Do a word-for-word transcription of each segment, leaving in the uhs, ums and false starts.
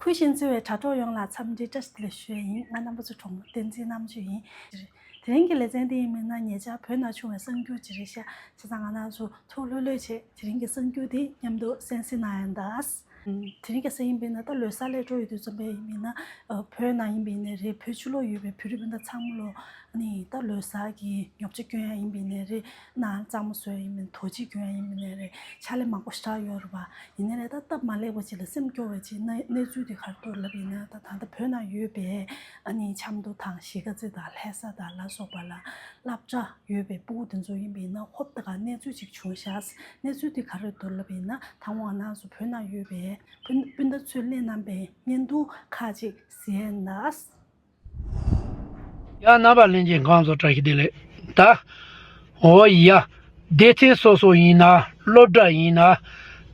ཕུལ་ཞིང་བརྩེ་བའི་དྲ་གྲོགས་ཡོངས་ལ་འཚམས་འདྲི་བཀྲ་ཤིས་བདེ་ལེགས་ཞུ་ཡ་ཡིན། ང་རྣམ་པ་ཚོའི་གྲོགས་མོ་བསྟན་འཛིན་རྣམ་དཔྱོད་ཡིན། དེ་རིང་གི་ལེ་ཚན་འདི་ཡིན་མིན་ན་ཉེ་ཆར་བོད་ནང་བྱུང་བའི་གསར་འགྱུར་ཅིག་རེད་ཤག་བྱས་ཙང་ང་རང་ཚོ་ཐུགས་ལྷོད་ལྷོད་བྱས་དེ་རིང་གི་གསར་འགྱུར་འདི་མཉམ་དུ་གསན་གཟིགས་གནང་ཡ་ཡིན་ད། དེ་རིང་གི་གསར་ཡིན་པས་ན་ད་ལོ་གསར་སླེབས་འགྲོ་ཡོད་དུས་ཙམ་པས་ཡིན་མིན་ན་བོད་ནང་ཡིན་པས་ན་རེད། བོད་ཕྱི་ལོགས་ཡོད་པའི་བོད་རིགས་སྤུན་ཟླ་ཚང་མ་ལོ་ཨ་ནི་ད་ལོ་གསར་གྱི་ཉོ་ཆ་སྐྱོན་ཡ་ཡིན་པས་ན་རེད། ནང་གཙང་མ་བཟོ་ཡ་ཡིན་མིན་དོ་ཅིག་གྱོན་ཡ་ཡིན་མིན་ན་རེད། ཕྱག་ལས་མང་པོ་ཞེ་དྲག་ཡོད་རེད་པ། ཡིན་ནའི་རེད་ད་སྟབས་མ་ལེགས་པ་ཅིག་ལ་སེམས་སྐྱོ་བའི་ཅིག་གནས་གནས་ཚུལ་དེ་ག་རེ་འདུག་ལབ་ཡིན་ན་ད་ད་ལྟ་བོད་ནང་ཡོད་པའི་ཨ་ནི་ཆབ་མདོ་དང་གཞིས་ཀ་རྩེ་དང་ལྷ་ས་དང་ལ་སོགས་པ་ལ་སློབ་གྲྭ་ཡོད་པའི་སྤུ་གུ་དེ་ཚོ་ཡིན་པས་ན་ཧོབ་ཏེ་ག་གནས་ཚུལ་ཅིག་བྱུང་ཤག་གནས་ཚུལ་དེ་ག་རེ་འདུག་ལབ་ཡིན་ན་དང་པོ་ང་རང་ཚོ་བོད་ནང་ཡོད་པའི་སྤུན་སྤུན་ཟླ་ཚོས་གླེང་གནང་པའི་བརྙན་ཐུང་ཁག་ཅིག་གཟིགས་ཡ་ཡིན་ད། ཡ་རྣམ་པ་ལྷན་རྒྱས་གང་ཚོ་བཀྲ་ཤིས་བདེ་ལེགས། ད་འོ་ཡ། སྡེ་ཚན་སོ་སོ་ཡིན་ན་སློབ་གྲྭ་ཡིན་ན་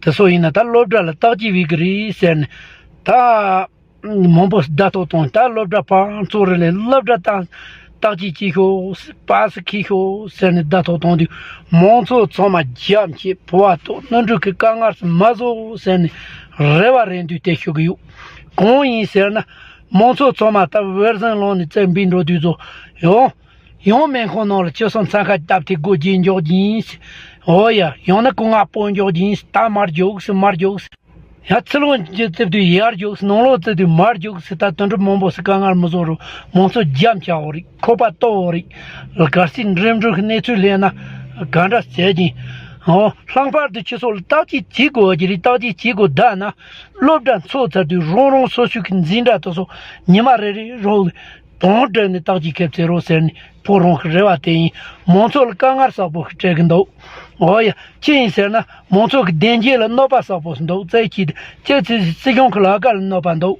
དེ་ཚོ་ཡིན་ན་ད་སློབ་གྲྭ་ལ་བརྟག་དཔྱད་བྱེད་ཀྱི་རེད་ཟེར་ནས་ད་མང་པོ་བརྡ་ཐོ་བཏང་། ད་སློབ་གྲྭ་ཕར་ཚུར་རེ་ལས་སློབ་གྲྭ་ད་བརྟག་དཔྱད་བྱེད་ཤོག་པ་སེ་འཁྱེར་ཤོག་ཟེར་ནས་བརྡ་ཐོ་བཏང་དུས་མང་ཚོགས་ཚང་མ་རྒྱབ་ཕྱེ་ཕོ་བ་ཐོག་སྣ་འདྲུད་ཀྱི་དཀའ་ངལ་མ་བཟོ་ཟེར་ནས་རེ་བ་རེ་འདུན་དེ་ཞུ་གི་ཡོད། གང་ཡིན་ཟེར་ན། མང་ཚོགས་ཚང་མ་ད་བེར་ཟིང་ལོང་ནས་རྩེ་འབིན་འགྲོ་དུས་ཚོ་ཡང་ཡང་སྨན་ཁང་ནང་ལ་ཅི་སོང་ཚན་ཁ་བཏབ་སྟེ་སྒོ་འབྱེད་འཇོག་གིན། འོ་ཡ་ཡང་ན་སྐུ་ངལ་སྤོ་འཇོག་གིན། ད་མར་འཇོག་སི་མར་འཇོག་སི། ཡ་ཚུར་ལོང་ཅི་རྩེབ་དུས་ཡར་འཇོག་སི་ནང་ལོགས་རྩེབ་དུས་མར་འཇོག་སི། ད་དོན་གྲུབ་མང་པོ་སི་དཀའ་ངལ་མི་བཟོ་རུ་མང་ཚོགས་རྒྱབ་འཆའ་འོ་རིགས་ཁོག་པ་ལྟོ་འོ་རིགས་གལ་སྲིད་འགྲིམ་འགྲུལ་གྱི་གནས་ཚུལ་ལས་ན་ག་འདྲ་བྱེད་ཀྱིན། འོ་ལྷག་པར་དུ་ཁྱེད་ཚོ་ལ་བརྟག་དཔྱད་བྱེད་དགོས་ཀྱི་རེད། བརྟག་དཔྱད་བྱེད་དགོས་ད་ན། སློབ་གྲྭ་འཚོགས་ཚར་དུས་རང་རང་སོ་སོའི་གི་འཛིན་གྲྭ་དེ་ཚོ་ཉི་མ་རེ་རེ་རོགས་དང་སྦྲགས་ནས་བརྟག་དཔྱད་ཁེབས་ཚེ་རོགས་ཟེར་ནས་ཕོ་རང་གི་རེ་བ་དེ་ཡིན། མང་ཚོགས་ལ་དཀའ་ངལ་ཟབ་པོ་ཞིག་སྤྲད་གི་འདུག་འོ་ཡ་ཅི་ཡིན་ཟེར་ན་མང་ཚོགས་ཀྱི་བདེ་འཇགས་ལ་གནོད་པ་ཟབ་པོ་ཞིག་འདུག་རྩེ་ཁྱི་ཅི་ཚེ་སྲིད་སྐྱོང་གི་ལག་ཁ་ལ་གནོད་པ་འདུག་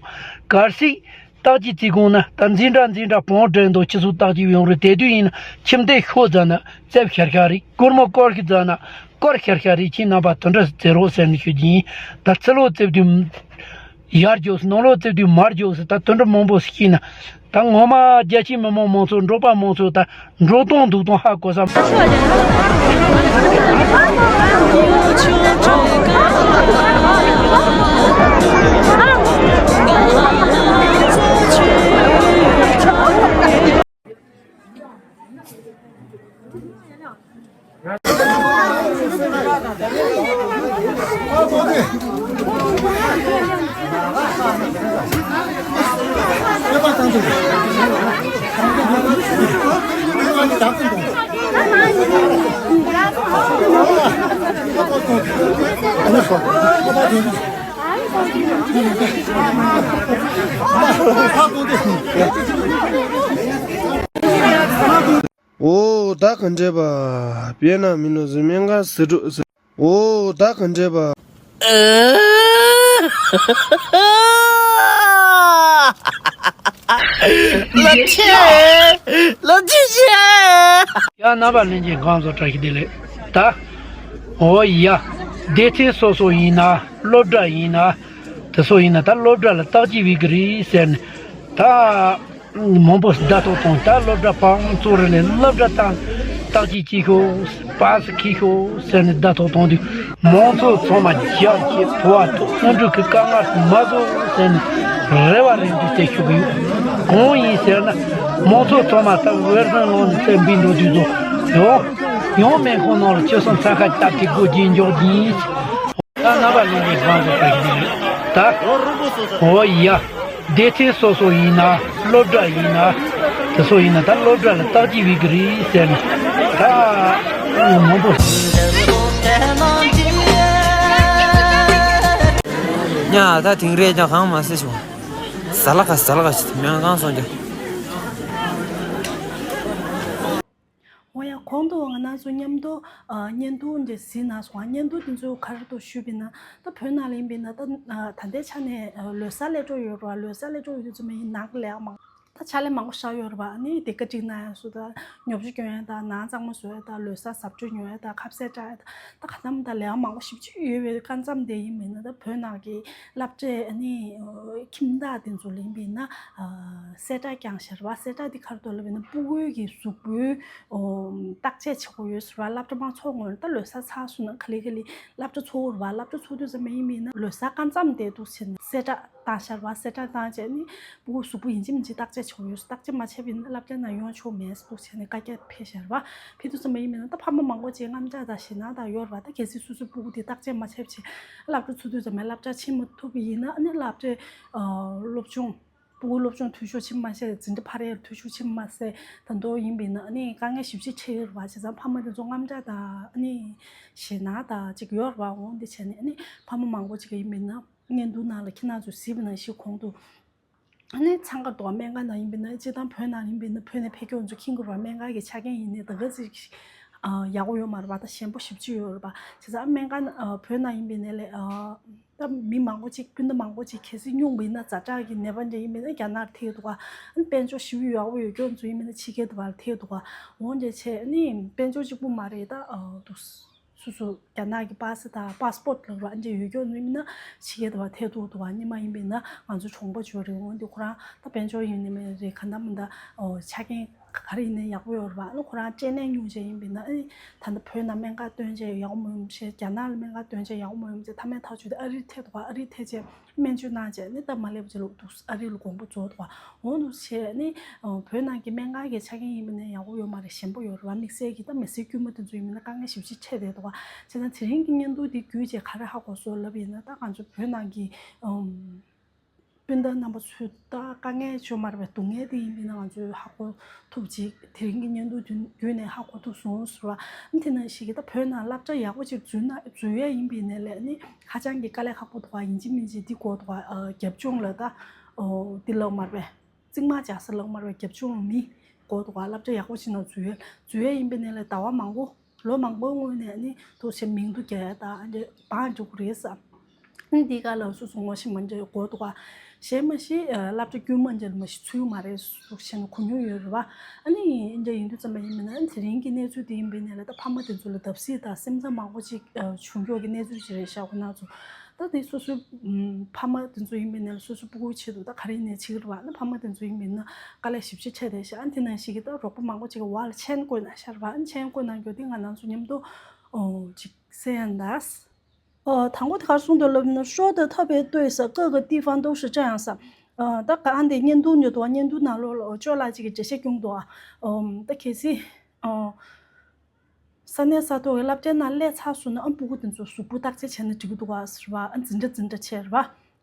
གལ་སྲིད་བརྟག་དཔྱད་བྱེད་དགོས་ན་ད་འཛིན་གྲྭ་འཛིན་གྲྭ་བང་སྒྲིག་འདུག་ཁྱེད་ཚོ་བརྟག་དཔྱད་ཡོང་རེད། དེ་དུས་ཡིན་ན་ཁྱིམ་སྡེ་ཤོག་ཙམ་ན་རྩེབ་ཤར་ཤར་རེད། སྒོར་མོ་སྐོར་ཤི་ཙམ་ན་སྐོར་ཤར་ཤར་རེད། ཁྱེད་རྣམ་པ་དོན་འདྲ་ཟེར་རོགས་ཟེར་ནས་ཞུ་རྒྱུ་ཡིན། ད་ཚུར་ལོག་རྩེབ་དུས་ཡར་འཇོག་སི་ནང་ལོགས་རྩེབ་དུས་མར་འཇོག་སི། ད་དོན་འགྲུབ་མང་པོ་ཞིག་ཤེས་ན་ད་ངོ་མ་རྒྱ་ཆེ་མི་མང་མང་ཚོགས་འབྲོག་པ་མང་ཚོགས་ད་འགྲོ་སྟངས་འདུག་སྟངས་ཧ་གོ་ས། འོ་ད་ག་འདྲས་པ། དཔེར་ན་མི་ནོ་ཟི་སྨན་ཁང་ཟི་འགྲོ་ཟི། འོ་ད་ག་འདྲས་པ། ལ་ཆེ་ལ་ཆེ་ཆེ། ཡ་རྣམ་པ་ལྷན་རྒྱས་གང་ཚོ་བཀྲ་ཤིས་བདེ་ལེགས། ད་འོ་ཡ་སྡེ་ཚན་སོ་སོ་ཡིན་ན་སློབ་གྲྭ་ཡིན་ན་དེ་ཚོ་ཡིན་ན་ད་སློབ་གྲྭ་ལ་བརྟག་དཔྱད་བྱེད་ཀྱི་རེད་ཟེར་ནས་ད། མང་པོ་བརྡ་ཐོ་བཏང་། ད་སློབ་གྲྭ་ཕར་ཚུར་རེ་ནས་སློབ་གྲྭ་དང་བརྟག་དཔྱད་བྱེད་ཤོག་པ་སེ་འཁྱེར་ཤོག་ཟེར་ནས་བརྡ་ཐོ་བཏང་དུས་མང་ཚོགས་ཚང་མ་རྒྱབ་ཕྱེ་ཕོ་བ་ཐོག་སྔོན་འགྲོ་གི་དཀའ་ངལ་མ་བཟོ་ཟེར་ནས་རེ་བ་རེ་འདུན་དེ་ཞུ་གི་ཡོད། གང་ཡིན་ཟེར་ན་མང་ཚོགས་ཚང་མ་ད་བེར་ཟིང་ལོང་ནས་རྩེ་འབིན་འགྲོ་དུས་ཚོ་ཡང་ཡང་སྨན་ཁང་ནང་ལ་ཆེ་སོང་ཚ་ཁ་བཏབ་སྟེ་སྒོ་འབྱེད་འཇོག་གིན། ད་རྣམ་པ་ལྷན་རྒྱས་གང་ཚོ་བཀྲ་ཤིས་བདེ་ལེགས། ད་འོ་ཡ་སྡེ་ཚན་སོ་སོ་ཡིན་ན་སློབ་གྲྭ་ཡིན་ན་དེ་ཚོ་ཡིན་ན་ད་སློབ་གྲྭ་ལ་བརྟག་དཔྱད་བྱེད་ཀྱི་རེད་ཟེར་ནས་ད་མང་པོ། ཉ་ད་དིང་རེ་ཀྱང་གང་མ་སེ་བྱུང་། ཟ་ལ་ཁ་ཟ་ལ་ཁ་ཞིག་མྱང་གང་སོང་ཀྱང་། འོ་ཡ་གོང་དུ་ང་རང་ཚོ་མཉམ་དུ་ཨ་བརྙན་ཐུང་འདི་གཟིགས་གནང་སོང་། བརྙན་ཐུང་འདི་ཚོ་ག་རེ་འདུག་ཞུས་པ་ཡིན་ན་ད་བོད་ནང་ལ་ཡིན་པ་ཡིན་ན་ད་ཨ་ད་ལྟའི་ཆ་ནས་ཨ་ལོ་གསར་སླེབས་འགྲོ་ཡོད་རེད་བ། ལོ་གསར་སླེབས་འགྲོ་ཡོད་དུས་ཚོད་མ་ཡིན་ནག་ལས་མང་ད་ཕྱག་ལས་མང་པོ་བཞག་ཡོད་རེད་བ། ཨ་ནི་སྡེར་ཁ་སྒྲིག་གནང་ཡ་སུ་ད་ཉོ་ཆ་སྐྱོན་ཡ་ད་ནང་གཙང་མ་བཟོ་ཡ་ད་ལོ་གསར་གཟབ་མཆོར་ཉོ་ཡ་ད་ཁ་ཟས་བཀྲ་ཡ་ད་ད་ག་ནམ་ད་ལས་མང་པོ་ཞིབ་ཅིག་ཡོད་པའི་སྐབས་མཚམས་དེ་ཡིན་པ་ཡིན་ན་ད་བོད་ནང་གི་སློབ་གྲྭའི་ཨ་ནི་ཁྱིམ་བདག་དེ་ཚོ་ལ་ཡིན་པ་ཡིན་ན་གསལ་བསྒྲགས་བསྐྱངས་ཤག་རེད་བ། གསལ་བསྒྲགས་འདི་ག་རེ་འདུག་ལབ་པ་ཡིན་ན་སྤུ་གུའི་གི་གཟུགས་པོའི་ཨོ། བརྟག་དཔྱད་བྱེད་དགོས་ཡོད་ཟེར་བ། སློབ་གྲྭ་མ་ཚོགས་སྔོན་ད་ལོ་གསར་ཚར་སོང་ན་ག་ལེ་ག་ལེ་སློབ་གྲྭ་ཚོགས་རེད་བ། སློབ་གྲྭ་ཚོགས་དུས་ཙམ་མ་ཡིན་མིན་ན་ལོ་གསར་སྐབས་མཚམས་དེ་འདུག་ཟེར་ནས་གསལ་བསྒྲགས་ བཏང་ཤར་བ། གསལ་བསྒྲགས་བཏང་བྱས་ནི་སྤུ་གུ་གཟུགས་པོ་ཡིན་གཅིག་མིན་གཅིག་བརྟག་དཔྱད་བྱེད་དགོས་ཡོད། བརྟག་དཔྱད་མ་བྱས་པ་ཡིན་ན་སློབ་གྲྭའི་ནང་ཡོང་ཆོག་མེད་འདུག་བྱས་ནས་བཀའ་རྒྱ་ཕེབས་ཤར་བ། ཕེབས་དུས་ཙམ་པ་ཡིན་མིན་ན་ད་ཕ་མ་མང་པོ་ཅིག་དངངས་སྐྲག་དང་ཞེད་སྣང་དང་ཡོད་རེད་བ། ད་གལ་སྲིད་སོ་སོའི་སྤུ་གུ་དེ་བརྟག་དཔྱད་མ་བྱས་པ་བྱས་སློབ་གྲྭ་ཚུད་དུས་ཙམ་པ་སློབ་གྲྭ་ཕྱིན་མ་ཐུབ་པ་ཡིན་ན་ཨ་ནི་སློབ་གྲྭའི་སློབ་སྦྱོང་། སྤུ་གུ་སློབ་སྦྱོང་འཐུས་ཤོར་ཕྱིན་མ་ཟད་འཛིན་གྲྭ་ཕར་ཡར་འཐུས་ཤོར་ཕྱིན་མ་ཟད་ད་དུང་ཡིན་པས་ན་ཨ་ནི་དཀའ་ངལ་ཞེ་པོ་ཅིག་འཕྲད་ཡོད་རེད་བ། བྱས་ཙང་ཕ་མ་དེ་ཚོ་དངངས་སྐྲག་དང་ཨ་ནི་ཞེད་སྣང་དང་ཅིག་ཡོད་རེད་བ། འོ་འདི་བྱས་ནས་ཨ་ནི་ཕ་མ་མང་པོ་ཅིག་ཡིན་པས་ན་བརྙན་ཐུང་ནང་ལ་ཁྱེད་རང་ཚོས་གཟིགས་པ་ནང་བཞིན་གོང་དུ་ཨ་ནི་འཚང་ཁ་འདུག་སྨན་ཁང་ནང་ཡིན་པས་ན་སྤྱིར་བཏང་བོད་ནང་ཡིན་པས་ན་བོད་ནས་ཕེབས་མཁན་ཚོ་མཁྱེན་གྱི་རེད་བ། སྨན་ཁང་གི་ཆ་རྐྱེན་ཡིན་ནའི་ད་ག་ཚོད་ཅིག་ཡག་པོ་ཡོད་མ་རེད་བ། ད་ཞན་པོ་ཞེ་པོ་ཅིག་ཡོད་རེད་བ། བྱས་ཙང་སྨན་ཁང་བོད་ནང་ཡིན་པས་ན་ལས། ད་མི་མང་པོ་ཅིག་སྤུན་ཟླ་མང་པོ་ཅིག་གལ་སྲིད་སྨྱུང་བ་ཡིན་ན་ཛ་དྲག་གི་ནད་པ་འདྲ་ཡིན་པ་ཡིན་ན་རྒྱ་ནག་ལ་ཐེབས་འདུག་ག་ཨ་ནི་དཔལ་འབྱོར་ཞེ་པོ་ཡག་པོ་ཡོད་མཁན་ཚོ་ཡིན་པ་ཡིན་ན་ཕྱི་རྒྱལ་དུ་བ་ལ་ཐེབས་འདུག་ག་འོ་འདྲ་བྱས་ཨ་ནི་དཔལ་འབྱོར་གཅིག་པུ་མ་རེད། ད་འདུག་སོ་སོ་རྒྱ་ནག་གི་པ་སེ་དང་པ་སི་པོར་ཊི་ལབ་ར་ཨ་འདྲ་ཡོད་མཁན་ཚོ་ཡིན་ན་ཕྱི་རྒྱལ་དུ་བ་ཐེབས་འདུག་འདུག་ག་ཨ་ནི་མ་ཡིན་པ་ཡིན་ན་ང་ཚོ་གྲོང་པ་ཚོ་རེད། འོ་འདི་ཁོ་རང་ད་དཔལ་འབྱོར་ཡིན་ནི་མ་རེད། ག་འདྲ་མི་འདྲ་ཆ་རྐྱེན་ག་རེ་ཡིན་ནའི་ཡག་པོ་ཡོད་རེད་བ། ཨ་ནི་ཁོ་རང་སྐྱེས་ནས་སྨྱུང་བྱས་ཡིན་པས་ན་ཨ་ནི་ད་ལྟ་བོད་ནང་སྨན་ཁང་སྟོན་བྱས་ཡག་པོ་མ་ཡོང་བྱས། རྒྱ་ནག་ལ་སྨན་ཁང་སྟོན་བྱས་ཡག་པོ་མ་ཡོང་བྱས། མཐའ་མའི་ཐག་གཅོད་དེ་ཨ་རིར་ཐེབས་འདུག་ག་ཨ་རིར་ཐེབས་བྱས་སྨན་བཅོས་གནང་བྱས་ནི་ད་མ་སླེབས་བྱས་ལོག་འདུག་ཨ་རི་ལ་དགོངས་པ་རྫོགས་འདུག་ག་འོ་འདུག་བྱས་ནི་བོད་ནང་གི་སྨན་ཁང་གི་ཆ་རྐྱེན་ཡིན་པས་ན་ཡག་པོ་ཡོད་མ་རེད། ཞན་པོ་ཡོད་རེད་བ། དམིགས་བསལ་གྱི་ད་མི་སེར་དཀྱུས་མ་དེ་ཚོ་ཡིན་པས་ན་དཀའ་ངལ་ཞེ་པོ་ཅིག་འཕྲད་བསྡད་འདུག་ག་བྱས་ཙང་དེ་རིང་གི་བརྙན་ཐུང་འདི་བརྒྱུད་བྱས་ག་རེ་ཧ་གོ་སོང་ལབ་ཡིན་ན་ད་ང་ཚོ་བོད་ནང་གི་སྤུན་ཟླ་རྣམ་པ་ཚོས་ད་དཀའ་ངལ་བྱུང་མ་རེད་པས། སྡུག་བསྔལ་དེ་ཡིན་པས་ན་ང་ཚོས་ཧ་གོ་ཐུབ་ཅིག་དེ་རིང་གི་བརྙན་ཐུང་བརྒྱུད་ནས་ཧ་གོ་ཐུབ་སོང་ཟེར་བ། དེ་ནང་བཞིན་གྱི་ད་བོད་ནང་སློབ་གྲྭ་ཡག་པོ་ཅིག་འཛུལ་ན་འཛུལ་ཡས་ཡིན་པའི་ནས་ལས་ནི་ཧ་ཅང་གི་དཀའ་ལས་ཁག་པོ་འདུག་ག་ཡིན་གཅིག་མིན་གཅིག་འདི་དགོས་འདུག་ག་རྒྱབ་ལྗོངས་ལ་ད་འདི་ལབ་མ་རེད་པས། གཙིགས་མ་རྒྱག་ས་ལབ་མ་རེད་པས། རྒྱབ་ལྗོངས་ལ་མི་དགོས་འདུག་ག་སློབ་གྲྭ་ཡག་པོ་ཅིག་ནང་འཛུལ་ཡས་འཛུལ་ཡས་ཡིན་པའི་ནས་ལས་ཟླ་བ་མང་པོ། ལོ་མང་པོའི་སྔོན་ནས་ནི་འདུག་བྱས་མིང་དུ་རྒྱག་ཡ་དང་ཨ་འདྲ་བང་འགྲོ་གི་རེད་ཟེར། ཨ་ནི་འདི་ག་ལ་སོ་སོ་ངོ་ཤེས་མ་འདྲ་དགོས་འདུག་ག་གཞན་མ་གཞི་སློབ་གྲྭ་དཀྱུས་མ་འདྲ་མ་གཞི་ཚུད་མ་རེད་ཟེར་བྱས་ནས་གོ་མྱོང་ཡོད་རེད་བ། ཨ་ནི་འདི་འདྲ་ཡིན་དུས་ཙམ་པ་ཡིན་མིན་ན་ཨ་ནི་དེ་རིང་གི་གནས་ཚུལ་འདི་ཡིན་པའི་ནས་ལ་ད་ཕ་མ་དེ་ཚོ་ལ་བརྡབ་གསིག་དང་སེམས་འཚབ་མང་པོ་ཅིག་བྱུང་ཀྱོག་གི་གནས་ཚུལ་ཅིག་རེད་ཤག་ཁོ་ན་ཚོ། ད་དེ་སོ་སོའི་ཕ་མ་དེ་ཚོ་ཡིན་པའི་ནས་ལ་སོ་སོའི་སྤུ་གུའི་ཆེད་དུ་ད་ག་རེ་ནས་བྱེད་ཀྱི་རེད་བ། ཨ་ནི་ཕ་མ་དེ་ཚོ་ཡིན་པའི་ན་དཀའ་ལས་ཞེ་པོ་ཅིག་འཕྲད་བསྡད་ཤག་ཨ་ནི་དེ་ནང་བཞིན་གྱི་ད་རོགས་པ་མང་པོ་ཅིག་གི་བར་ལ་མཆན་བཀོད་གནང་ཤག་རེད་བ། ཨ་ནི་མཆན་བཀོད་གནང་རྒྱུ་དེ་ང་རང་ཚོ་མཉམ་དུ་ཨོ་ཅིག་གསན་ཡ་ད། ཨོ་དང་པོ་དེ་ག་རེ་གསུངས་འདུག་ལབ་ན། 说得特别对，是这样子。 ཨ་ད་ག་ཨ་འདི་བརྙན་ཐུང་ཉོ་འདུག་བ། བརྙན་ཐུང་ནང་ལོགས་ལ་ཅོ་ལགས་ཅིག་གིས་འགྲེལ་བཤད་སྐྱོན་འདུག་ཨ། ཨོ་ད་གལ་སྲིད་ཨོ་ས་གནས་ས་ཐོག་གི་སློབ་གྲྭའི་ནང་སླེབས་ཚར་སོང་ན་ཨ་སྤུ་གུ་དེ་ཚོ་གཟུགས་པོ་བརྟག་དཔྱད་བྱས་ན་འགྲིག་གི་འདུག་ག་ཟེར་བ། ཨ་འཛིན་གྲྭ་འཛིན་གྲྭ་བྱས་རེད་བ།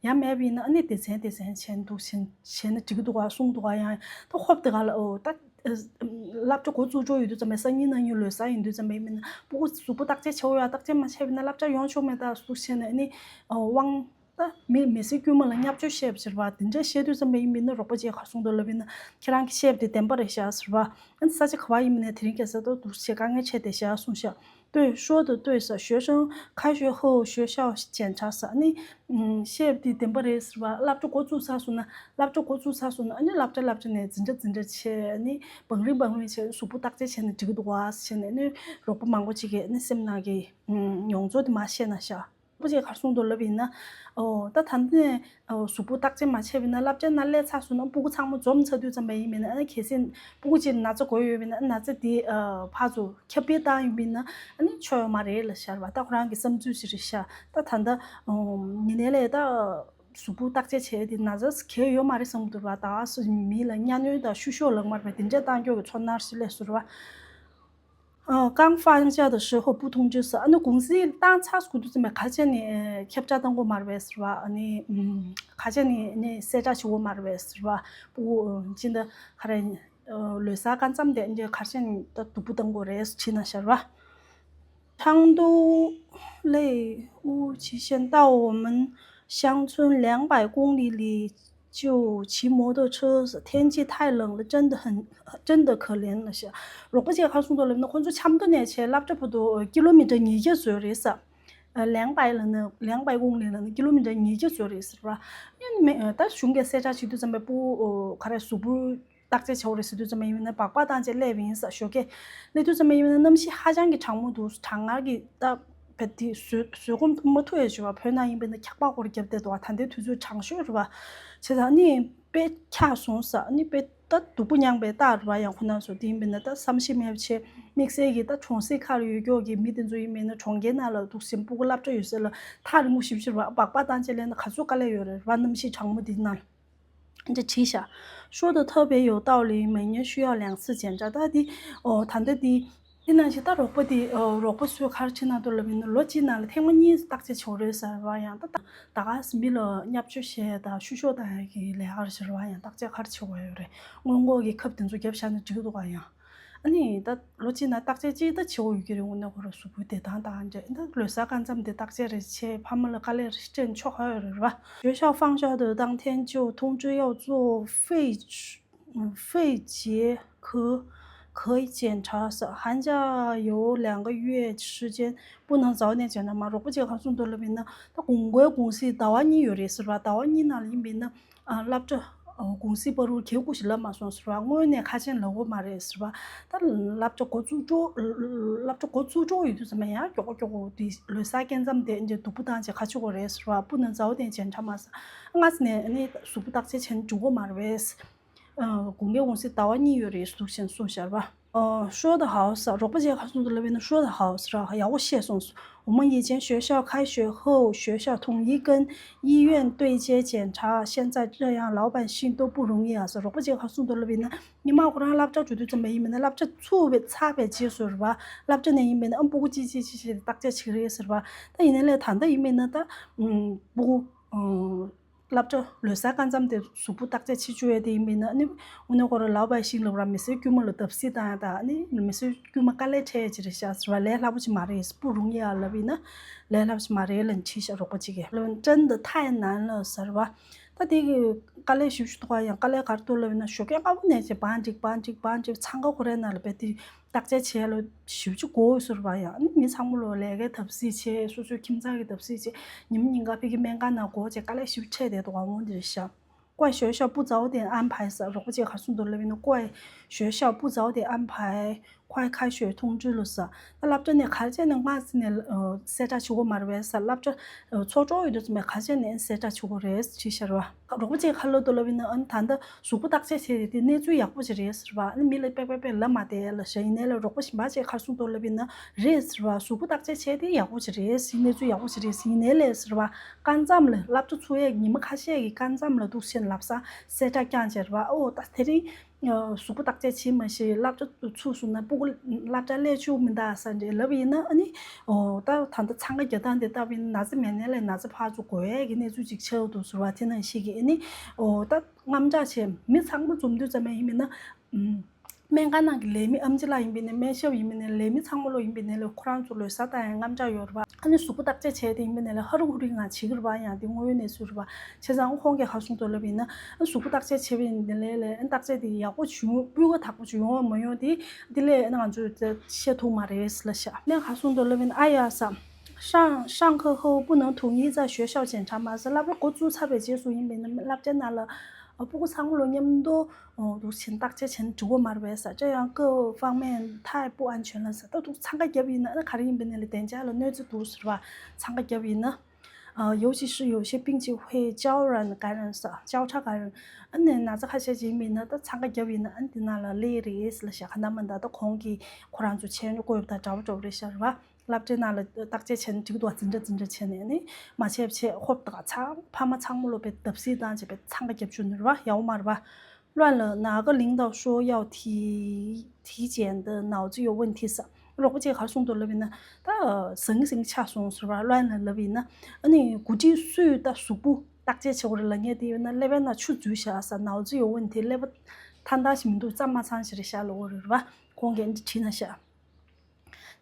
ཡང་མེད་པ་ཡིན་ན་ཨ་ནི་སྡེ་ཚན་སྡེ་ཚན་བྱས་འདུག་བྱས་བྱས་ན་འགྲིག་གི་འདུག་ག་གསུངས་འདུག་ག་ཡང་ད་ཧོབ་དེ་ག་ལ་ཨོ་ད་སློབ་གྲྭ་འགོ་བཙུགས་འགྲོ་ཡོད་དུས་ཙམ་པའི་སང་ཉིན་གནངས་ཉིན་ལོ་གསར་ཡིན་དུས་ཙམ་པའི་མིན་ན་སྤུ་གུ་གཟུགས་པོ་བརྟག་དཔྱད་བྱེད་འོ་ཡ། བརྟག་དཔྱད་མ་བྱས་པ་ཡིན་ན་སློབ་གྲྭ་ཡོང་ཆོག་མེད་ད་འདུག་བྱས་ནས་ཨ་ནི་དབང་ད་མི་མི་སེར་དཀྱུས་མ་ལ་བརྙས་བཅོས་བཤད་པ་ཟེར་བ་དེ་འདྲ་བཤད་དུས་ཙམ་པ་ཡིན་མིན་ན་རོགས་པ་ཅིག་ག་རེ་གསུངས་འདུག་ལབ་ཡིན་ན། ཁྱེད་རང་གིས་བཤད་པ་དེ་བདེན་པ་རེད་ཤག་ཟེར་བ། ཨ་ནི་ས་ཆ་ག་བ་ཡིན་མིན་ན་དེ་རིང་ཁ་སང་ད་འདུག་བྱས་དཀའ་ངལ་འཕྲད་བསྡད་ཤག་གསུངས་ཤག 对，说得对 ཟེར། 学生开学后学校检查 ཟེར། ཨ་ནི་ཨུམ་བཤད་པ་དེ་བདེན་པ་རེད་ཟེར་བ། སློབ་གྲྭ་འགོ་བཙུགས་ཚར་སོང་ན་སློབ་གྲྭ་འགོ་བཙུགས་ཚར་སོང་ན་ཨ་ནི་སློབ་གྲྭ་སློབ་གྲྭ་ནས་འཛིན་གྲྭ་འཛིན་གྲྭ་བྱས། ཨ་ནི་བང་རིམ་བང་རིམ་བྱས་གཟུགས་པོ་བརྟག་དཔྱད་བྱས་ན་འགྲིག་གི་འདུག་ག་ཟེར་ནས་ཨ་ནི་རོགས་པ་མང་པོ་ཅིག་གིས་ཨ་ནི་སེམས་ནང་གི་ཨུམ་མྱོང་ཚོར་དེ་མར་བཤད་གནང་ཤག་སྤུ་གུ་ཅིག་ག་རེ་གསུངས་འདུག་ལབ་ཡིན་ན། ཨོ་ད་ད་ལྟ་ནས་ཨོ་གཟུགས་པོ་བརྟག་དཔྱད་མ་བྱས་པ་ཡིན་ན་སློབ་གྲྭའི་ནང་སླེབས་ཚར་སོང་ན་སྤུ་གུ་ཚང་མ་འཛོམས་ཚར་དུས་ཙམ་པ་ཡིན་པས་ན་ཨ་ནི་གལ་སྲིད་སྤུ་གུ་ཅིག་ན་ཚ་འགོས་ཡོད་པས་ན་ཨ་ན་ཚ་དེ་ཨ་ཕར་ཚུར་ཁྱབ་སྤེལ་བཏང་ཡོད་པས་ན་ཨ་ནི་ཆོ་ཡོད་མ་རེད་ལབ་ཤར་བ། ད་ཁོ་རང་གི་བསམ་ཚུལ་ཞིག་རེད་ཤག་ད་ད་ལྟ་ཨོ་ཉི་ནས་ལས་ད་གཟུགས་པོ་བརྟག་དཔྱད་བྱས་ཏེ་ན་ཚ་གལ་ཡོད་མ་རེད་བསམ་འདུག་བ། ད་སུ་མི་ལ་གཉའ་གནོན་དང་བཤུ་གཞོག་ལབ་མ་རེད་པས། དེ་འདྲས་བཏང་ཀྱོག་གི་ཚོར་སྣང་ཞིག་སླེབས་སོང་ར་བ། 呃，刚放假的时候不通知 ཟེར། ཨ་ནི་གུང་སེང་བཏང་ཚར་དགོས་དུས་ཙམ་པས་ག་ཅན་ནས་ཁྱབ་བསྒྲགས་བཏང་དགོས་མ་རེད་པས་ཟེར་བ། ཨ་ནི་ག་ཅན་ནས་གསལ་བསྒྲགས་བྱེད་དགོས་མ་རེད་པས་ཟེར་བ། སྤུ་གུ་ཅི་འདྲ་ག་རེ་ལོ་གསར་སྐབས་མཚམས་དེ་འདྲ་ག་ཅན་ད་སྡུག་པོ་བཏང་དགོས་རེད་ཟེར་བྲིས་ན་ཤར་བ། 成都内乌旗县到我们乡村两百公里里 就骑摩托车，天气太冷了，真的很，真的可怜了些。 རོགས་པ་ཅིག་ག་རེ་གསུངས་འདུག་ལབ་ན་ཁོང་ཚོ་ཆབ་མདོ་ནས་བྱས་སློབ་གྲྭ་བར་དུ་ཀི་ལོ་མི་ཊར་ཉིས་བརྒྱ་ཙམ་རེད་ཟེར། 两百了呢，两百公里了呢，ཀི་ལོ་མི་ཊར་ཉིས་བརྒྱ་ཙམ་རེད་ཟེར་བ། ཡིན་མིན་ད་གཞུང་གིས་གསལ་བསྒྲགས་བྱེད་དུས་ཙམ་པའི་སྤུ་གུ་ག་རེ་གཟུགས་པོ་བརྟག་དཔྱད་བྱེད་དགོས་རེད་ཟེར་དུས་ཙམ་པ་ཡིན་ན་སྦག་སྦག་བཏང་བྱས་སླེབས་ཡིན་ཟེར། ཞོགས་ཀས་སླེབས་དུས་ཙམ་པ་ཡིན་ན་གནམ་གཤིས་ཧ་ཅང་གི་གྲང་མོ་འདུག་གྲང་ངར་གྱི་ད་ བས་དེ་བཟོད་བཟོད་སྒོམ་མ་ཐུབ་ཡ་ཞུ་བ། བོད་ནང་ཡིན་པས་ན་འཁྱག་པ་སྐོར་རྒྱབ་བསྡད་འདུག་བ། ད་ལྟའི་དུས་ཚོད་གྲང་ཤོས་རེད་བ། བྱས་ཙང་ནི་དཔེ་འཁྱག་སོང་ས་ནི་དཔེ་ད་སྡུག་པོ་མྱངས་པའི་རྟགས་རེད་བ། ཡང་ཁོ་ན་ཚོ་དེ་ཡིན་པས་ན་ད་བསམ་ཤེས་མེད་པ་བྱས། དམིགས་བསལ་གྱི་ད་གྲོང་གསེབ་ཁག་ལ་ཡོད་ཀྱོག་གི་མི་དེ་ཚོ་ཡིན་པས་ན་གྲོང་ཁྱེར་ནང་ལ་འདུག་སེ་སྤུ་གུ་སློབ་གྲྭ་ཡོད་ས་ལ་ཐག་རིང་པོ་ཞིབ་ཞིབ་རེད་བ། སྦག་སྦག་བཏང་བྱས་སླེབས་ན་ག་ཚོད་དཀའ་ལས་ཡོད་རེད་བ། གནམ་གཤིས་གྲང་མོ་དེ་ནང་། འདི་བྲིས་ཤག 说得特别有道理，每年需要两次检查。 ད་འདི་ཨོ་ད་ལྟ་འདི་འདི་ནང་བཞིན་ད་རོགས་པ་འདི་ཨོ་རོགས་པ་ཚོས་ག་རེ་བྱེད་ན་འདུག་ལབ་ཡིན་ན། ལོ་གཅིག་ནང་ལ་ཐེངས་མ་གཉིས་བརྟག་དཔྱད་བྱེད་དགོས་རེད་ཟེར་བ། ཡང་ད་ད་ག་སེ་མི་ལ་བརྙས་བཅོས་བྱས་དང་བཤུ་གཞོག་བཏང་ཡ་གི་ལས་ཀ་རེད་ཟེར་བ། ཡང་བརྟག་དཔྱད་ག་རེ་བྱེད་དགོས་ཡོད་རེད། སྔོན་འགོག་གི་ཁབ་དེ་ཚོ་བརྒྱབ་བཞག་ན་འགྲིག་འདུག་ག་ཡང་། ཨ་ནི་ད་ལོ་གཅིག་ནང་བརྟག་དཔྱད་གཅིག་ད་བྱེད་དགོས་ཡོད་ཀྱི་རེད། དངོས་གནས་ཁོ་རང་གཟུགས་པོའི་བདེ་ཐང་དང་འབྲེལ། ད་ལོ་གསར་སྐར་མཚམས་དེ་བརྟག་དཔྱད་རེ་བྱས་ཕ་མ་ལ་དཀའ་ལས་རེ་སྤྲད་ཆོག་ག་ཡོད་རེད་བ། 学校放学的当天就通知要做肺嗯肺结核核检查，寒假有两个月时间不能早点检查吗？ རོགས་པ་ཅིག་ག་རེ་གསུངས་འདུག་ལབ་ཡིན་ན། ད་དགོང་དགོང་གུང་སེང་ཟླ་བ་གཉིས་ཡོད་རེད་ཟེར་བ། ཟླ་བ་གཉིས་ནང་ལ་ཡིན་པས་ན། ཨ་སློབ་གྲྭ་ཨ་གུང་སེང་བར་དུ་གལ་སྐུ་ཞིག་ལབ་མ་སོང་ཟེར་བ། དངོས་གནས་ཁ་ཆེམས་ལབ་དགོས་མ་རེད་ཟེར་བ། ད་སློབ་གྲྭ་འགོ་བཙུགས་འགྲོ་སློབ་གྲྭ་འགོ་བཙུགས་འགྲོ་ཡོད་དུས་ཙམ་པ་ཡང་མགྱོགས་མགྱོགས་འདི་ལོ་གསར་སྐར་མཚམས་དེ་འདི་སྡུག་པོ་བཏང་བྱས་ག་བྱེད་དགོས་རེད་ཟེར་བ། 不能早点检查吗? སྔ་ས་ནས་ནི་གཟུགས་པོ་བརྟག་དཔྱད་བྱས་ནས་འགྲོ་དགོས་མ་རེད་པས། ཨ་དགོང་དག་གུང་སེང་ཟླ་བ་གཉིས་ཡོད་རེད་འདུག་ཟེར་གསུངས་ཤག་པ། ཨ་说得好ཟེར། རོགས་པ་ཅིག་ག་རེ་གསུངས་འདུག་ལབ་ཡིན་ན། 说得好ཟེར། ཡག་པོ་བཤད་སོང་་ཟེར། 我们以前学校开学后，学校统一跟医院对接检查，现在这样老百姓都不容易啊ཟེར། རོགས་པ་ཅིག་ག་རེ་གསུངས་འདུག་ལབ་ཡིན་ན། ཉི་མ་ཁོ་རང་སློབ་གྲྭ་འགྲོ་དུས་ཙམ་པ་ཡིན་པས་ན། སློབ་གྲྭ་ཚུགས་པའི་ཚར་བའི་རྗེས་སུ་རེད་པ། སློབ་གྲྭ་ནས་ཡིན་པས་ན་ཨ་སྤུ་གུ་གཅིག་གཅིག་གཅིག་བྱས་ཏེ་བརྟག་དཔྱད་བྱེད་ཀྱི་རེད་ཟེར་བ། ད་ཡིན་ནའི་ལས་ད་ལྟ་ཡིན་པས་ན་ད་ཨུམ་སྤུ་གུ་ཨུམ་སློབ་གྲྭ་ལོ་གསར་སྐར་མཚམས་དེ་གཟུགས་པོ་བརྟག་དཔྱད་བྱེད་བཅུག་ཡས་དེ་ཡིན་པས་ན། ཨ་ནི་དངོས་གནས་ཁོ་རང་ལའོ་པའེ་ཤིང་ལབ་ར། མི་སེར་དཀྱུས་མ་ལ་བརྡབ་གསིག་བཏང་ཡ་དང་། ཨ་ནི་མི་སེར་དཀྱུས་མ་དཀའ་ལས་འཕྲད་ཡ་ཅིག་རེད་ཤག་ཟེར་བ། ལས་སླ་པོ་ཅིག་མ་རེད། 不容易啊ལབ་ཡིན་ན། ལས་སླ་པོ་ཅིག་མ་རེད་ལབ་བྲིས་ཤག་རོགས་པ་ཅིག་གིས། ལབ་ཡིན་ན། 真的太难了ཟེར་བ། ད་དེ་གི་དཀའ་ལས་ཞེ་པོ་ཅིག་འདུག་ག་ཡང་དཀའ་ལས་ག་རེ་འདུག་ལབ་ཡིན་ན། ཞོགས་ཀས་སྔ་པོ་ནས་བྱས་བང་སྒྲིག་བང་སྒྲིག་བང་སྒྲིག་འཚང་ཁ་ཁོ་རའི་ནང་ལ་བས་དེ་བརྟག་དཔྱད་བྱས་ལ་ཞེ་པོ་ཅིག་འགོར་ཟེར་བ། ཡང་ཨ་ནི་མི་ཚང་མ་ལོ་ལས་ཀའི་བརྡབ་གསིག་བྱས། སོ་སོའི་ཁྱིམ་ཚང་གི་བརྡབ་གསིག་བྱས། ཉིན་མོ་ཉིན་གང་ཕ་གི་སྨན་ཁང་ནང་འགོར་བྱས་དཀའ་ལས་ཞེ་པོ་འཕྲད་བསྡད་འདུག་ག་འོང་དེ་རེད་ཤག 怪学校不早点安排ཟེར། རོགས་པ་ཅིག་ག་རེ་གསུངས་འདུག་ལབ་ཡིན་ན། 怪学校不早点安排，快开学通知了ཟེར། ད་སློབ་གྲྭ་ནས་ག་རེ་བྱས་ནས་སྔ་ས་ནས་ཨ་གསལ་བསྒྲགས་བྱེད་དགོས་མ་རེད་པས་ཟེར། སློབ་གྲྭ་ཨ་ཚོགས་གྲོལ་ཡོད་དུས་ཙམ་པས་ག་རེ་བྱས་ནས་གསལ་བསྒྲགས་བྱེད་དགོས་རེད་བྲིས་ཤག་པ། རོགས་པ་ཅིག་ག་རེ་ལབ་འདུག་ལབ་ཡིན་ན། ཨ་ནི་ད་ལྟ་གཟུགས་པོ་བརྟག་དཔྱད་བྱས་ཏེ་དེ་གནས་ཚུལ་ཡག་པོ་ཅིག་རེད་ཟེར་བ། ཨ་ནི་མི་ལ་པེ་པེ་པེ་ལབ་མ་བསྡད་ལབ་ཤག་ཡིན་ནའི་ལས་རོགས་པ་གཞན་པ་ཅིག་ག་རེ་གསུངས་འདུག་ལབ་ཡིན་ན། རེད་ཟེར་བ། གཟུགས་པོ་བརྟག་དཔྱད་བྱས་ཏེ་ཡག་པོ་ཅིག་རེད། གནས་ཚུལ་ཡག་པོ་ཅིག་རེད། ཡིན་ནའི་ལས་ཟེར་བ། སྐར་མཚམས་ལ་སློབ་གྲྭ་ཚུགས་ཡས་ཉི་མ་ཁ་ཤས་ཀྱི་སྐར་མཚམས་ལ་འདུག་སེ་ལབ་ས་གསལ་བསྒྲགས་བསྐྱངས་བྱས་རེད་བ། ཨོ་ད་དེ་རིང་གཟུགས་པོ་བརྟག་དཔྱད་བྱེད་མ་ཤེས། སློབ་གྲྭ་ཚུགས་སོང་ན་སྤུ་གུ་སློབ་གྲྭ་སླེབས་བཅུག་མི་འདུག་ས་འདྲ་ལབ་ཡིན་ན། ཨ་ནི་ཨོ་ད་ད་ལྟ་འཚང་ཁ་རྒྱག་སྟངས་དེ་ལྟ་བུ་ཡིན་ན། ན་ཚ་མེད་ནའི་ལས་ན་ཚ་ཕར་ཚུར་འགོ་ཡས་ཀྱི་གནས་ཚུལ་ཅིག་ཆགས་འདུག་ཟེར་བ། དེ་ནང་བཞིན་གྱི་ཨ་ནི་ཨོ་ད་དངངས་སྐྲག་བྱས། མི་ཚང་མ་འཛོམས་དུས་ཙམ་པ་ཡིན་མིན་ན། ཨུམ། སྨན་ཁང་ནང་གི་ལས་མི་ཨེམ་ཆི་ལགས་ཡིན་པ་ཡིན་ན། སྨན་ཞབས་ཡིན་པ་ཡིན་ན། ལས་མི་ཚང་མ་ལོ་ཡིན་པ་ཡིན་ན་ལས་ཁོ་རང་ཚོ་ལོ་གསར་བཏང་ཡ་དངངས་སྐྲག་ཡོད་རེད་པ། ཨ་ནི་གཟུགས་པོ་བརྟག་དཔྱད་བྱས་ཏེ་ཡིན་པ་ཡིན་ན་ལས་ཧ་རུ་ཧུ་རི་ང་བྱེད་ཀྱི་རེད་པ། ཡང་དེ་དངོས་ཡོད་གནས་ཚུལ་རེད་པ། བྱས་ཙང་ཁོང་གིས་ག་རེ་གསུངས་འདུག་ལབ་ཡིན་ན། ཨ་གཟུགས་པོ་བརྟག་དཔྱད་བྱས་པ་ཡིན་ན་ལས་ལས་ཨ་བརྟག་དཔྱད་དེ་ཡག་པོ་བྱུང་། སྤུས་ཀ་དག་པོ་བྱུང་ཡོང་བ་མ་ཡོང་དེ་དེ་ལས་ཨ་ང་ཚོས་བཤད་ཐུབ་མ་རེད་ལབ་ཤག་ལན་ག་རེ་གསུངས་འདུག་ལབ་ཡིན་ན། ཨ་ཡ་ས། 上上课后不能统一在学校检查吗ཟེར། སློབ་གྲྭ་འགོ་བཙུགས་ཚར་བའི་རྗེས་སུ་ཡིན་པ་ཡིན་ན་སློབ་གྲྭ་ནང་ལ་ཨ་སྤུ་གུ་ཚང་མ་ལོ་མཉམ་དུ་འདུག་བྱས་བརྟག་དཔྱད་བྱས་ན་འགྲིག་གི་མ་རེད་པས་ཟེར། 这样各方面太不安全了ཟེར། ད་འདུག་འཚང་ཁ་བརྒྱབ་ཡིན་ན་ཨ་ག་རེ་ཡིན་པ་ཡིན་ན་ལས་བདེ་འཇགས་ལ་གནོད་འཚེ་འདུག་ཟེར་བ། འཚང་ཁ་བརྒྱབ་ཡིན་ན། 呃，尤其是有些病情会交叉感染ཟེར། 交叉感染། ཨ་ནི་ན་ཚ་ཁ་ཤས་ཅིག་ཡིན་པ་ཡིན་ན་ད་འཚང་ཁ་བརྒྱབ་ཡིན་ན་ཨ་ནི་དེ་ནང་ལ་སླེབས་རེད་ལབ་ཤག་ག་འདྲ་མི་འདྲ་ད་ཁོང་གིས་ཁོ་རང་ཚོ་བྱས་ཉོ་དགོས་ཡོད་པ་དང་འདྲ་པོ་འདྲ་པོ་རེད་ཤག་རེད་པ། སློབ་གྲྭའི་ནང་ལ་བརྟག་དཔྱད་བྱས་ནས་འགྲིག་འདུག་པ། འཛིན་གྲྭ་འཛིན་གྲྭ་བྱས་ནས་ནི་མ་བྱས་པ་བྱས། ཧོབ་ཏེ་ཚང་ཕ་མ་ཚང་མ་ལོ་བས་བརྡབ་གསིག་བཏང་བྱས་པས་འཚང་ཁ་བརྒྱབ་བཅུག་ནི་རེད་པ། ཡག་པོ་མ་རེད་པ། 乱了，哪个领导说要体体检的，脑子有问题ཟེར། རོགས་པ་ཅིག་ག་རེ་གསུངས་འདུག་ལབ་ཡིན་ན། ད་ཟང་ངེ་ཟིང་ངེ་ཆགས་སོང་ཟེར་བ། 乱了ལབ་ཡིན་ན། ཨ་ནི་འགོ་ཁྲིད་སུས་ད་གཟུགས་པོ་བརྟག་དཔྱད་བྱེད་དགོས་རེད་ལབ་མཁན་དེ་ཡོད་ན་ཀླད་པའི་ནང་ཆུ་འཛུལ་བཞག་ཟེར། 脑子有问题། ཀླད་པ་ཐང་ཐང་ཞིག་མི་འདུག་རྩ་མ་ཚང་ཞིག་རེད་ཤག་ལབ་དགོས་རེད་པ། ཁོང་གིས་འདི་བྲིས་ན་ཤག་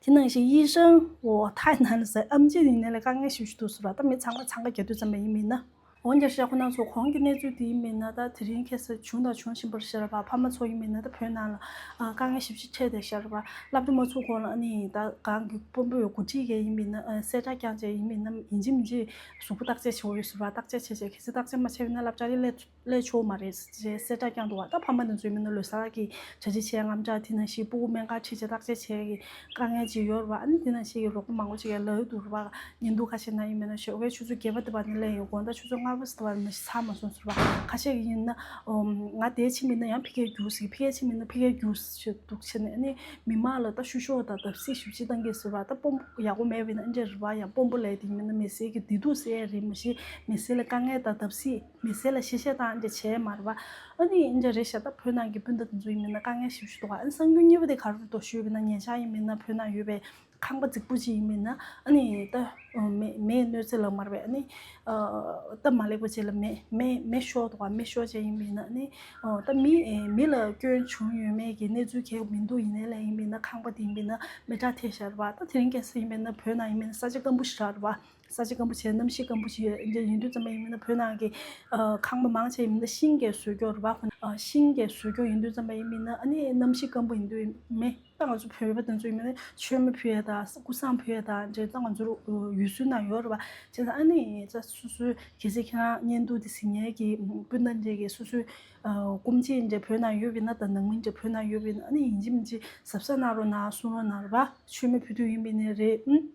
དེ་ནང་བཞིན་医生我太难了ཟེར། ཨེམ་ཆི་ཡིན་ནའི་ལས་དཀའ་ངལ་ཞེ་པོ་ཞིག་འདུག་ཟེར་བ། ད་མི་ཚང་མ་འཚང་ཁ་རྒྱག་དུས་ཙམ་པ་ཡིན་མིན་ན། འོན་ཀྱང་ཤ་ཁོ་ན་ཚོ་གོང་གི་གནས་ཚུལ་དེ་ཡིན་མིན་ན། ད་དེ་རིང་ཁ་སང་བྱུང་དང་འབྱུང་བཞིན་པར་ཤར་བ། ཕ་མ་ཚོ་ཡིན་མིན་ན་ད་བོད་ནང་ལ་ཨ་དཀའ་ངལ་ཞེ་པོ་ཅིག་འཕྲད་བསྡད་ཤར་བ། སློབ་གྲྭ་མ་ཚུགས་གོང་ལ་ཨ་ནི་ད་གང་གི་དཔོན་པོ་ཡོད་འགོ་ཁྲིད་མཁན་ཡིན་མིན་ན། ཨ་གསལ་བསྒྲགས་བསྐྱངས་བྱས་ཡིན་མིན་ན། ཡིན་གཅིག་མིན་གཅིག་གཟུགས་པོ་བརྟག་དཔྱད་བྱེད་དགོས་ཡོད་ཟེར་བ། བརྟག་དཔྱད་བྱས་བྱས་གལ་སྲིད་བརྟག་དཔྱད་མ་བྱས་པ་ཡིན་ན་སློབ་གྲྭ་ལས་སླེབས་ཆོག་མ་རེད་ཅེས་གསལ་བསྒྲགས་བསྐྱངས་འདུག་བ། ད་ཕ་མ་དེ་ཚོ་ཡིན་མིན་ན་ལོ་གསར་གྱི་གྲ་སྒྲིག་བྱས། དངངས་སྐྲག། དེ་ནང་བཞིན་སྤུ་གུ་སྨན་ཁང་ཁྲིད་བྱས་བརྟག་དཔྱད་བྱས་ཀྱི་དཀའ་ངལ་ཅིག་ཡོད་རེད་བ། ཨ་ནི་དེ་ནང་བཞིན་གྱི་རོགས་པ་མང་པོ་ཅིག་ཡང་ལབ་ཡོད་འདུག་རེད་བ། བརྙན་ཐུང་ཁ་ཤས་ན་ཡིན་མིན་ན་ཞོགས་ཀའི་ཆུ་ཚོད་བརྒྱད་པ་དེ་བར་ནས་སླེབས་ཡོང་། དགོང་དག་ཆུ་ཚོད་ལྔ་པ་ཙམ་དེ་བར་ནས་ཚར་མ་སོང་ཟེར་བ། ཁ་ཤས་ཀྱིས་ཡིན་ན་ཨོ་ང་དེ་ཕྱིན་མིན་ན་ཡང་ཕ་གིར་རྒྱུགས་ཟེར། ཕ་གིར་ཕྱིན་མིན་ན་ཕ་གིར་རྒྱུགས་ཟེར་འདུག་བྱས་ནས། ཨ་ནི་མི་མང་ལ་ད་བཤུ་གཞོག་དང་བརྡབ་གསིག་ཞེ་པོ་ཅིག་བཏང་གི་ཟེར་བ། ད་དཔོན་པོ་ཡག་པོ་མེད་པ་ཡིན་ན་ཨ་འདྲ་རེད་བ། ཡང་དཔོན་པོ་ལབ་དེ་ཡིན་མིན་ན་མི་སེར་གྱི་བདེ་སྡུག་སེལ་ཡ་རེད། མ་གཞི་མི་སེར་ལ་དཀའ་ངལ་དང་བརྡབ་གསིག་མི་སེར་ལ་གཤེ་གཤེ་བཏང་འདྲ་བྱས་མ་རེད་བ། ཨ་ནི་འདྲ་རེད་ཤག་ད་བོད་ནང་གི་སྤུན་ཟླ་དེ་ཚོ་ཡིན་མིན་ན་དཀའ་ངལ་ཞེ་པོ་ཞིག་འདུག་ག་ཨ་ནི་གསར་འགྱུར་གཉིས་པ་དེ་ག་རེ་འདུག་ཞུས་པ་ཡིན་ན། ཉེ་ཆར་ཡིན་མིན་ན་བོད་ནང་ཡོད་པའི་ཁང་པ་རྫིག་པོ་ཅིག་ཡིན་མིན་ན། ཨ་ནི་ད་མེ་མེ་གནོད་འཚེ་ལབ་མ་རེད་པས། ཨ་ནི་སྟབས་མ་ལེགས་པ་ཅིག་ལ་མེ་མེ་མེ་ཤོར་འདུག་ག་མེ་ཤོར་བྱས་ཡིན་མིན་ན། ཨ་ནི་ད་མི་མི་ལ་སྐྱོན་བྱུང་ཡོད་མེད་ཀྱི་གནས་ཚུལ་གང་ཡང་མི་འདུག་ཡིན་ནའི་ལས་ཡིན་མིན་ན་ཁང་པ་དེ་ཡིན་མིན་ན་མེ་སྲེག་ཐེབས་ཤག་རེད་བ། ད་དེ་རིང་ཁ་སང་ཡིན་མིན་ན་བོད་ནང་ཡིན་མིན་ན་ས་ཆ་སྐམ་པོ་ཞིག་རེད་བ། ས་ཆ་སྐམ་པོ་བྱས། གནམ་གཤིས་སྐམ་པོ་ཞིག་ཡོད། འདི་ཡིན་དུས་ཙམ་པ་ཡིན་མིན་ན་བོད་ནང་གི་ཨ་ཁང་པ་མང་ཆེ་ཡིན་མིན་ན་ཤིང་གིས་བཟོས་ཀྱི་ཡོད་རེད་བ། ཨ་ཤིང་གིས་བཟོས་ཀྱི་ཡོད། ཡིན་དུས་ཙམ་པ་ཡིན་མིན་ན། ཨ་ནི་གནམ་གཤིས་སྐམ་པོ་ཡིན་དུས་མེ། ད་ང་ཚོ་བོད་པ་དེ་ཚོ་ཡིན་མིན་ན་མཆོད་མེ་ཕུལ་ཡ་དང་སྐུ་བསང་ཕུལ་ཡ་དང་འདྲ། ད་ང་ཚོ་ཡུལ་སྲོལ་ནང་ཡོད་རེད་བ། བྱས་ཙང་ཨ་ནི་ད་སོ་སོའི་གལ་སྲིད་ཁྱེད་རང་བརྙན་ཐུང་འདི་གཟིགས་མཁན་གྱི་སྤུན་ཟླ་འདྲ་གི་སོ་སོའི་ཨ་སྐུ་མཆེད་འདྲ་བོད་ནང་ཡོད་པ་ཡིན་ན་དང་ནང་མི་འདྲ་བོད་ནང་ཡོད་པ་ཡིན་ན། ཨ་ནི་ཡིན་གཅིག་མིན་གཅིག་གཟབ་གཟབ་གནང་རོགས་གནང་། གསུང་རོགས་གནང་རེད་བ། མཆོད་མེ་ཕུལ་དུས་ཡིན་པ་ཡིན་ནའི་རེད།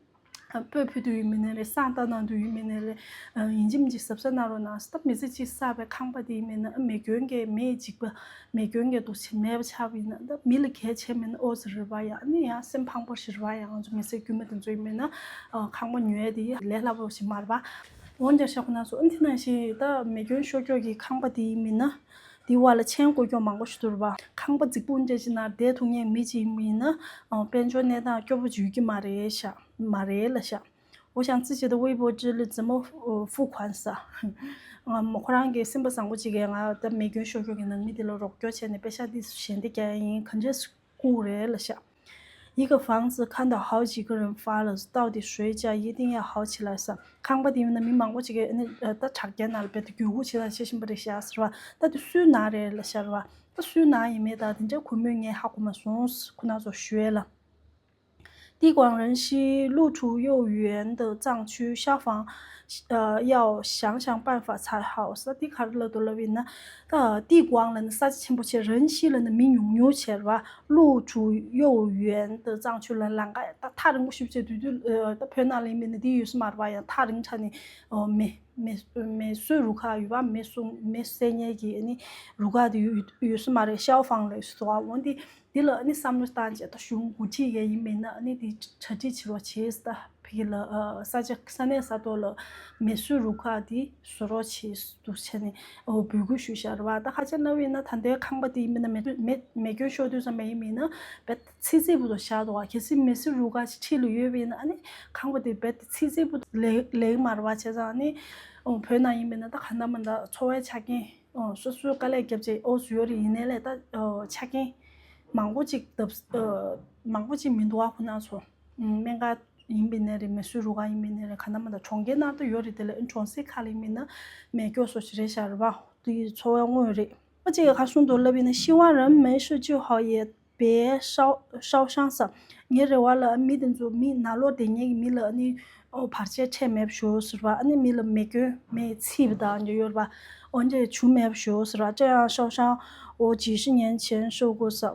ཨ་སྤོས་ཕུལ་དུས་ཡིན་མིན་ནའི་རེད། བསང་བཏང་གནང་དུས་ཡིན་མིན་ནའི་རེད། ཨ་ཡིན་གཅིག་མིན་གཅིག་གཟབ་གཟབ་གནང་རོགས་གནང་། ད་མི་ཚེ་གཅིག་བསགས་པའི་ཁང་པ་དེ་ཡིན་མིན་ན། ཨ་མེ་སྐྱོན་གྱི་མེ་འཇིག་པ། མེ་སྐྱོན་གྱི་དུག་ཆེན་མེད་པ་ཆགས་པ་ཡིན་ན། ད་མི་ལ་གལ་ཆེ་མིན་ན་ཨོ་ཙི་རེད་བ། ཡང་ཨ་ནི་ཡང་སེམས་ཕངས་པོ་ཞིག་རེད་བ། ཡང་ང་ཚོ་མི་སེར་དཀྱུས་མ་དེ་ཚོ་ཡིན་མིན་ན་ཨ་ཁང་པ་ཉོ་ཡ་དེ་ལས་སླ་པོ་ཞིག་མ་རེད་བ། འོན་ཀྱང་ཤ་ཁོ་ན་ཚོ་ཨ་ནི་དེ་ནང་བཞིན་ད་མེ་སྐྱོན་ཤོར་ཀྱོག་གི་ཁང་པ་དེ་ཡིན་མིན་ན། དེའི་འོག་ལ་མཆན་བཀོད་ཀྱོག་མང་པོ་ཞིག་འདུག་རེད་བ། ཁང་པ་རྫིག་པོ་འདྲ་ཅིག་ནང་བསྡད་ཐུབ་མཁན་མི་ཅིག་ཡིན་མིན་ན་ཨ་དཔལ་འབྱོར་གནས་སྟངས་སྐྱོ་པོ་ཅིག་ཡོད་ཀྱི་མ་རེད་ཤག་མ་རེད་ལབ་ཤག 我想自己的微薄之力怎么呃付款撒？ང་མོ་ཁོ་རང་གི་སེམས་པ་བཟང་པོ་ཅིག་གིས་ང་ད་མེ་སྐྱོན་ཤོར་ཤོར་གྱི་ནང་མི་དེ་ལ་རོགས་སྐྱོར་བྱས་ནས་པེ་ཤ་འདི་ཞལ་འདེབས་རྒྱག་ཡ་ཡིན། ག་འདྲས་བསྐུར་རེད་ལབ་ཤག 一个房子看到好几个人发了，到底谁家一定要好起来撒？ ཁང་པ་དེ་ཡིན་ན་མི་མང་པོ་ཅིག་གིས་ཨ་ནི་ད་དྲ་རྒྱའི་ནང་ལ་རྦད་དེ་བརྒྱུད་སྐུར་བྱེད་ད་བྱེད་བཞིན་པ་རེད་ཤག་ཟེར་བ། ད་དེ་སུའི་ནང་རེད་ལབ་ཤག་རེད་བ། ད་སུའི་ནང་ཡིན་མིན་ད་དེ་འདྲའི་གུས་མོས་ངས་ཧ་གོ་མ་སོང་། ཁོ་ན་ཚོ་ཞུ་ཡས་ལ། 帝广人稀，入出又远的藏区，消防呃要想想办法才好。 ས་དེ་ག་རེ་ལབ་འདུག་ལབ་ཡིན་ན། ད་帝广ལབ་ན་ས་ཆ་ཆེན་པོ་བྱས། 人稀ལབ་ན་མི་ཉུང་ཉུང་བྱས་རེད་བ། 入出又远的藏区ལ་ལམ་ཁ་ད་ཐག་རིང་པོ་ཞེ་པོ་ཅིག་སྡོད་དུས་ཨ་ད་བོད་ནང་ལ་ཡིན་མིན་ན་དེ་ཡོད་ས་མ་རེད་བ། ཡང་ཐག་རིང་ཐག་ནས་ཨོ་མེ་མེ་མེ་གསོད་རུ་ཁག་ཡོད་པ། མེ་གསོད་མེ་བསད་མཁན་གྱི་ཨ་ནི་རུ་ཁག་དེ་ཡོད་ཡོད་ས་མ་རེད། 消防ལབ་སོ། འོན་ཏེ་དེ་ལ་ཨ་ནི་བསམ་བློ་བཏང་བྱས་ད་གཞུང་འགོ་ཁྲིད་ཡས་ཡིན་མིན་ན་ཨ་ནི་དེ་གྲ་སྒྲིག་བྱེད་རོགས་བྱེད། ད་ཕ་གི་ལ་ཨ་ས་ཆ་ས་གནས་ས་ཐོག་ལ་མེ་གསོད་རུ་ཁག་དེ་བཟོ་རོགས་བྱེད་འདུག་བྱས་ནས་ཨོ་འབོད་སྐུལ་ཞུས་བཞག་རེད་བ། ད་ཁ་ཆེ་ན་བས་ན་ད་ལྟའི་ཁང་པ་དེ་ཡིན་མིན་ན་མེ་མེ་མེ་སྐྱོན་ཤོར་དུས་ཙམ་པ་ཡིན་མིན་ན་བེད་ཚིག་རྩིག་པོ་དང་བཞག་འདུག་བ། གལ་སྲིད་མེ་གསོད་རུ་ཁག་ཅིག་འཁྲིས་ལ་ཡོད་པ་ཡིན་ན་ཨ་ནི་ཁང་པ་དེ་རྦད་དེ་ཚིག་རྩིག་པོ་ལེགས་ལེགས་མ་རེད་བ། བྱས་ཙང་ཨ་ནི་ཨོ་བོད་ནང་ཡིན་པ་ཡིན་ན་ད་ག་འདྲ་མི་འདྲ་འཚོ་བའི་ཆ་རྐྱེན་ཨོ་སོ་སོའི་དཀའ་ལས་བརྒྱབ་བྱས་ཨོ་བཟོས་ཡོད་རེད། ཡིན་ནའི་ལས་ད་ཨོ་ཆ་རྐྱེན་མང་པོ་ཅིག་བརྡབ་ཨོ་མང་པོ་ཅིག་མི་འདུག་བ། ཁོ་ན་ཚོ་ཨོ་སྨན་ཁང་ཡིན་པ་ཡིན་ནའི་རེད། མེ་གསོད་རུ་ཁག་ཡིན་པ་ཡིན་ནའི་རེད། ག་འདྲ་མི་འདྲ་གྲོང་ཁྱེར་ནང་དུ་ཡོད་རེད། དེ་ལས་ཨ་ནི་གྲོང་གསེབ་ཁག་ལ་ཡིན་པ་ཡིན་ན་མེ་སྐྱོ་སོ་ཞིག་རེད་བཞག་རེད་བ། དེ་འཚོ་བ་དངོས་རེད། ཁོ་གཅིག་གིས་ག་གསུངས་འདུག་ལབ་ཡིན་ན། 希望人没事最好也别烧烧伤撒། ངའི་རེ་བ་ལ་མི་དེ་ཚོ་མི་ནང་ལོགས་བསྡད་མཁན་གྱི་མི་ལ་ཨ་ནི་ཨོ་བར་ཆད་འཕྲད་མེད་པ་ཞུ་ཟེར་བ། ཨ་ནི་མི་ལ་མེ་སྐྱོན་མེ་ཚིག་པ་དང་འདྲ་ཡོད་རེད་བ། འོ་འདྲ་བྱུང་མེད་པ་ཞུ་ཟེར་བ། 这样烧伤我几十年前受过撒。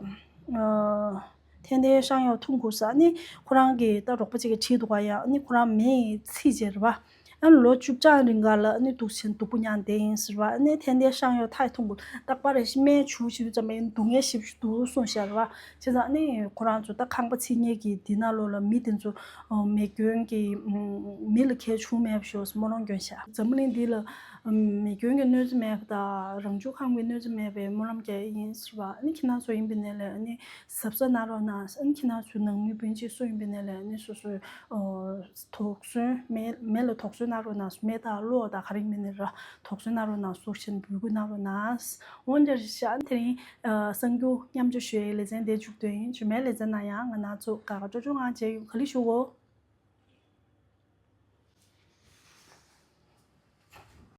ཨ། 天天伤药痛苦撒། ཨ་ནི་ཁོ་རང་གི་ད་རོགས་པ་གཅིག་གིས་བྲིས་འདུག་ག་ཡ། ཨ་ནི་ཁོ་རང་མེ་ཚིག་བྱས་རེད་བ། ཨ་ནི་ལོ་བཅུ་གྲངས་རིང་ག་ལ་ཨ་ནི་དུག་ཆེན་སྡུག་པོ་མྱངས་བསྡད་ཡིན་ཟེར་བ། ཨ་ནི་天天伤药太痛苦། རྟག་པར་རེ་ཞིག་སྨན་བྱུག་བྱེད་དུས་ཙམ་པ་ཡིན་སྡུག་བསྔལ་ཞེ་པོ་ཞིག་འདུག་གསུངས་བཞག་རེད་བ། བྱས་ཙང་ཨ་ནི་ཁོ་རང་ཚོ་ད་ཁང་པ་ཚིག་མཁན་གྱི་དེ་ནང་ལོགས་ལ་མི་དེ་ཚོ་མེ་སྐྱོན་གྱི་མི་ལ་གལ་བྱུང་མེད་པ་ཞིག་སྨོན་ལམ་སྐྱོན་བཞག་འཛམ་བུ་གླིང་འདི་ལ་མེ་སྐྱོན་གྱི་གནོད་འཚེ་མེད་པ་དང་རང་བྱུང་ཁམས་ཀྱི་གནོད་འཚེ་མེད་པའི་སྨོན་ལམ་རྒྱག་ཡིན་ཟེར་བ། ཨ་ནི་ཁྱེད་རང་ཚོ་ཡིན་པ་ཡིན་ནའི་ལས་ཨ་ནི་གཟབ་གཟབ་གནང་རོགས་གནང་། ཨ་ནི་ཁྱེད་རང་ཚོའི་ནང་མི་སྤུན་མཆེད་སུ་ཡིན་པ་ཡིན་ནའི་ལས་ཨ་ནི་སོ་སོའི་ཨོ་དོགས་ཟོན་མེ་མེ་ལ་དོགས་ཟོན་གནང་རོགས་གནང་། མེ་དང་གློག་དང་ག་རེ་ཡིན་པ་ཡིན་ནའི་ར་དོགས་ཟོན་གནང་རོགས་གནང་ཟེར་བྱས་ནས་འབོད་སྐུལ་གནང་རོགས་གནང་། འོ་འདྲ་ཞིག་ཨ་ནི་དེ་རིང་གསར་འགྱུར་མཉམ་སྤྱོད་ཞུ་ཡའི་ལེ་ཚན་འདིར་མཇུག་བསྡུས་ཡིན། རྗེས་མའི་ལེ་ཚན་ནང་ཡང་ང་རང་ཚོ་དགའ་དགའ་སྤྲོ་སྤྲོ་ངང་མཇལ་ཡོང་། ག་ལེར་བཞུགས་གོ།